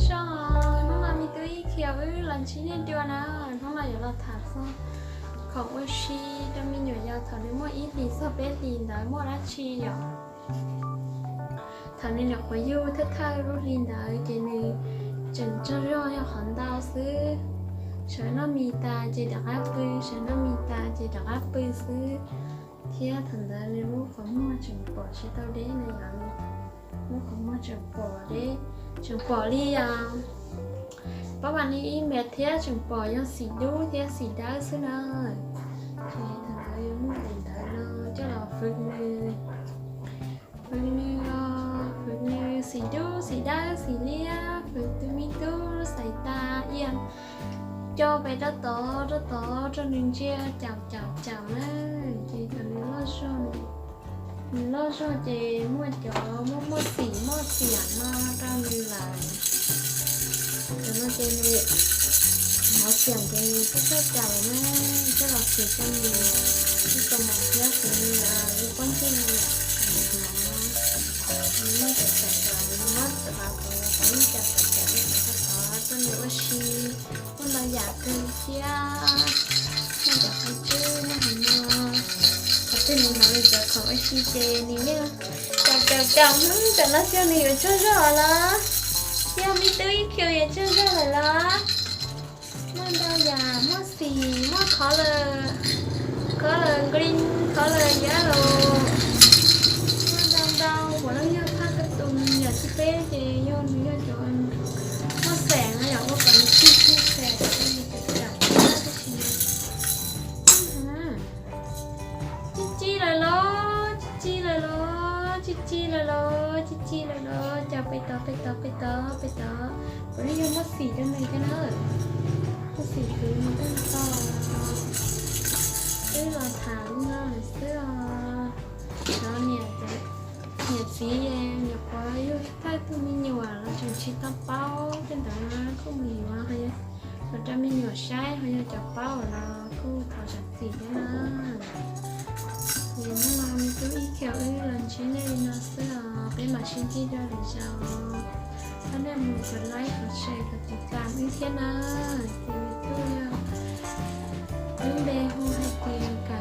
Zoo, hnub no me tub Ib Khiaus wb los ntsib nej dua na. Hnub no yuav los tham txog khoom ua si rau me nyuam yaus thaum nws muaj ib hlis txog peb hlis ntawd muaj dab tsi yom. Thaum nws nyuam qhuav yug thawj thawj lub hli ntawd ces nws tseem tsaug zog yog qhov ntau xwb. Sawv noj mis tas ces rov qab pw, sawv noj mis tas ces rov qab pw xwb. Thiab thaum ntawd nws lub qhov muag tseem pom tsis tau deb na yom. Lub qhov muag tseem pom deb, tseem pom li os, pab vas lis ib mev thiab tseem pom yog xim dub thiab xim dawb xwb na. Ces thaum ntawd yuav muab daim ntawv no coj los fwv nws, fwv nws, fwv nws xim dub xim dawb xim liab, fwv tus me tub xais tas iam co pes rau tod rau tod rau nws ntsia caum caum caum na. Ces thaum nws loj zog, nws loj zog ces muaj cov muaj muaj xim muaj xiam no rau nws lawm. Cov no ces nws hnov xiam ces nws twb txawj caum na, coj los fwv rau nws ib tau mos thiab fwv nws lub pob ntseg no yom, kom nws hnov. Nws muaj cov caum caum, nws muab cov qhov qhov yeej caum caum caum rau tod rau tod rau nws ua si. Muaj ntau yam kawg thiab. Muaj cov qhov tswb, muaj hais no. Qhov twg nws hnov li cov khoom ua si ces nws yeej caum caum caum hnub tam no xyov nws yuav tsaug zog los. Yog me tub Ib Khiaus yuav tsaug zog lawm los. Muaj ntau yam, muaj xim, muaj color, color green, color yellow. Muaj ntau ntau, puav leej yog phaj kab tus me nyuam txiv peb ces yog nws yog cov muaj xeem no yom, ua kom nws txig txig xeem, nws cam cam thiab tab sis Ci ci lawm los, ci ci lawm los, ci ci lawm los, ci ci lawm los, caum pem tod pem tod pem tod pem tod, puav leej yog muaj xim rau nws thiab na. Muaj xim kwv nws tag nrho. Wb los tham li no lawm xwb os. Cov niam txiv, niam txiv nyuam qhuav yug thawj tug me nyuam los tseem tsis tau paub tej ntawd na, kuj mus yuav los rau me nyuam saib, ho yog cov paub los kuj thov zam txim thiab na. Ces hnub no me tub Ib Khiaus wb los ntsib nej li no xwb os, peb mam sib ntsib dua lwm zaus. Thov nej mus kov like, kov share, kov tiv tam wb thiab na. Ces me tub yog lub npe hu hais tias Ka